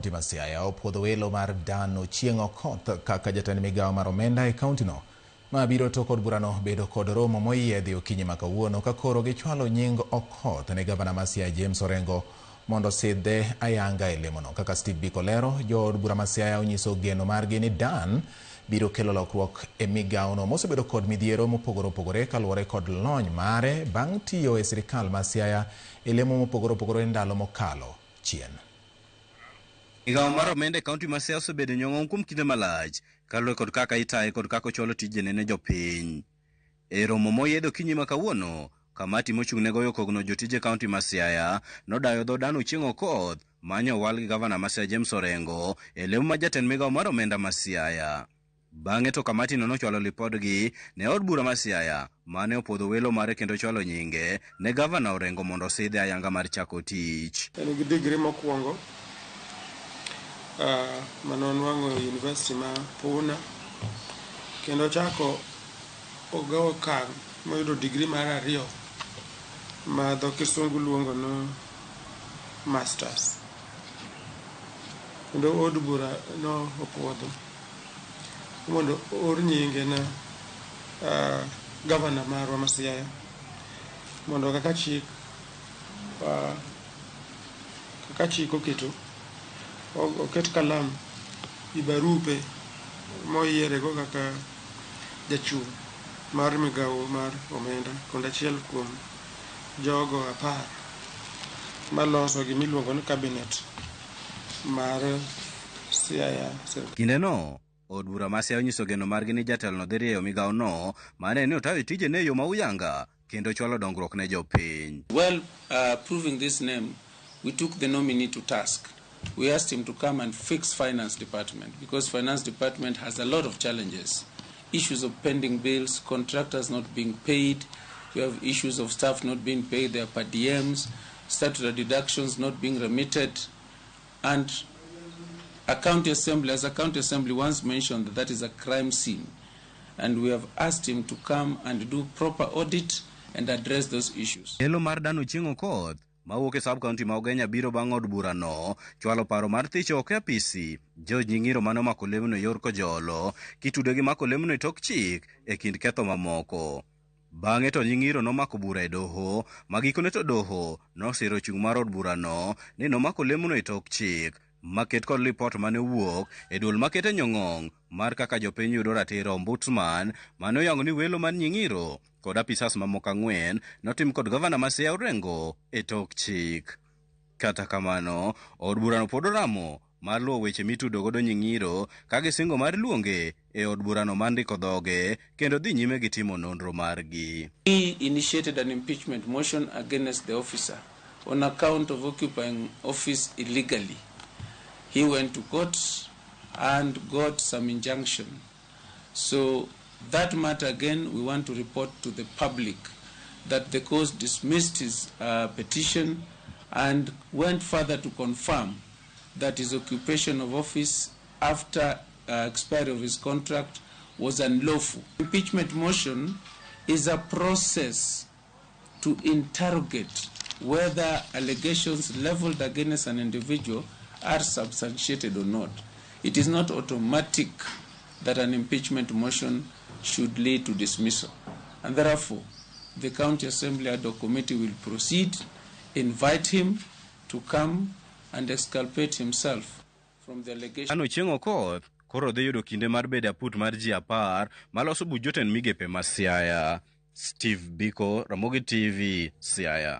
Kaunti ma Siaya opuodho welo mar Dan Ochieng' Okoth kaka jatend migawo mar omenda e kauntino. Ma biro tok od burano bedo kod romo moyiedhi okinyi ma kawuono ka koro gichwalo nying Okoth ne gavana ma Siaya James Orengo mondo osidhe ayanga e lemono. Kaka Steve Biko lero, jood bura ma Siaya onyiso geno margi ni Dan biro kelo lokruok e migawono mosebedo kod midhiero mopogore opogore kaluwore kod lony mare bang' tiyo e sirikal ma Siaya e lemo mopogore opogore ndalo mokalo chien. Migawo mar omenda e kaunti ma Siaya osebedo e nyong'ong kuom kinde malach kaluwore kod kaka itaye kod kaka ochwalo tijene ne jopiny. E romo moyiedh okinyi ma kawuono, kamati mochung' ne goyo kogno jotije kaunti ma Siaya nodayo dho Dan Ochieng' Okoth manyo owal gi gavana ma Siaya James Orengo e lemo ma jatend migawo mar omenda ma Siaya. Bang'e to kamatino nochwalo lipodgi ne od bura ma Siaya mane opuodho welo mare kendo chwalo nyinge ne gavana Orengo mondo osidhe ayanga mar chako tich. En gi digri mokwongo mane onwang'o e University ma Pune kendo ochako ogawo okang' moyudo digri mar ariyo ma dho kisungu luongo ni masters. Kendo od bura no opuodho mondo oor nyinge ne gavana marwa ma Siaya mondo kaka chik kaka chik oketo oket kalam i barupe moyierego kaka jachung' mar migawo mar omenda kod achiel kuom jogo 10 maloso gimiluongo ni cabinet mar Siaya. Kindeno, od bura ma Siaya onyiso geno margi ni jatelono dhi rieyo migawono mane ni otayo tijene e yo ma uyanga kendo chwalo dongruok ne jopiny. Well, proving this name, we took the nominee to task. We asked him to come and fix finance department because finance department has a lot of challenges. Issues of pending bills, contractors not being paid, we have issues of staff not being paid their per diems, statutory deductions not being remitted, and a county assembly, as a county assembly once mentioned, that that is a crime scene. And we have asked him to come and do proper audit and address those issues. Elo mar Dan Ochieng' Okoth mawuok e sub county ma Ugenya biro bang' od burano chwalo paro mar thicho oko e apisi George Nying'iro mane omako lemno e yor kojolo kitude gi mako lemno e tok chik e kind ketho mamoko. Bang'e to Nying'iro nomako bura e doho ma gikone to doho nosiro chung' mar od burano ni nomako lemno e tok chik maket kod lipot mane owuok e duol makete nyong'ong mar kaka jopiny yudo ratiro ombudsman mane oyango ni welo mar Nying'iro kod apisas mamoko 4 notim kod gavana ma Siaya Orengo e tok chik. Kata kamano, od burano pod oramo mar luwo weche mitudo godo Nying'iro ka gisingo mar luonge e od burano mar ndiko dhoge kendo dhi nyime gi timo nonro margi. He initiated an impeachment motion against the officer on account of occupying office illegally. He went to court and got some injunction. So that matter again, we want to report to the public that the court dismissed his petition and went further to confirm that his occupation of office after expiry of his contract was unlawful. Impeachment motion is a process to interrogate whether allegations leveled against an individual are substantiated or not. It is not automatic that an impeachment motion should lead to dismissal. And therefore, the County Assembly Ad hoc Committee will proceed, invite him to come and exculpate himself from the allegation. Dan Ochieng' Okoth koro dhi yudo kinde mar bedo aput mar ji 10 maloso buch jotend migepe ma Siaya. Steve Biko, Ramogi TV, Siaya.